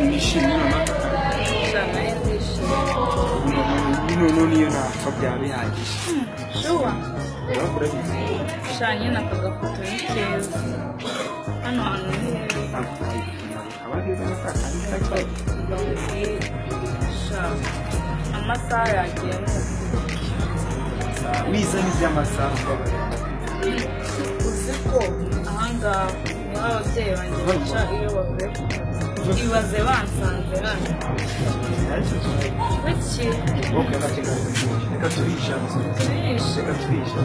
Nishimye noneho aka kanya. Sha, nawe ndishimye. Noneho niyo napfa byaba bihagije. Sure. Urabona urabizi. Sha, nyine aka gafoto ni keza, hano hantu ni heza. Ntabwo kaba heza na ka kandi kacyayi. Sha, amasaha yagiye nuko. Wiza n'iby'amasaha, mbabarira. Uzi ko ahangaha niho ababyeyi banjye baca iyo bavuye ku kazi? Ibaze bansanze hano. Kuki? Okay, ntacyo, reka turisha. Turishe. Reka turisha.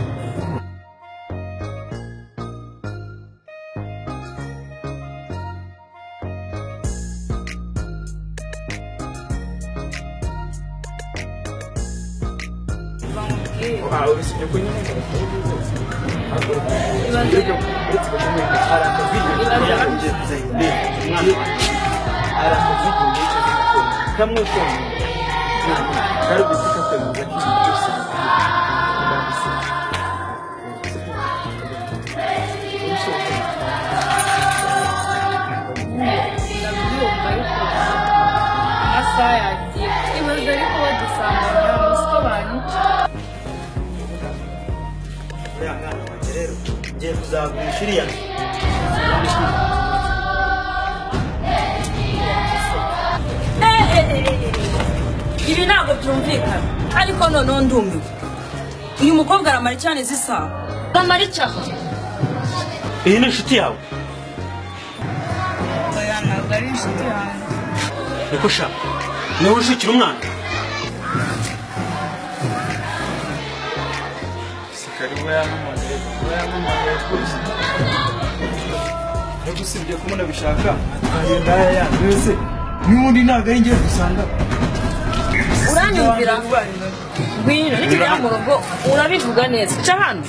Bamubwire. Ah, urusibye ko nyine Ibaze. Uretse ko nyine hari akavidiyo Ibaze. Umwana wanjye, hari akavidiyo ngiye kamwe konyine kari guhita kakwemeza ko ibintu byose bikwiye. Ndabyumva, ariko amasaha yagiye. Ibaze ariko badusanganya hano, siko banyica. Uriya mwana wanjye rero ngiye kuzagurisha iriya nzu. Ibi ntabwo byumvikana, ariko noneho ndumiwe. Uyu mukobwa aramara cyane z'isaha, aramara icyaha. Iyi ni inshuti yawe? Oya, ntabwo ari inshuti yanjye. Niko sha, niwe ushukira umwana? Si karibu, yampamagaye, kuba yampamagaye rwose. Ariko usibye ko munabishaka twagenda haya mbese n'ubundi ntabwo ari ngiye gusanga. Uranyumvira? Ngwino nitugera mu rugo urabivuga neza. Ca hano.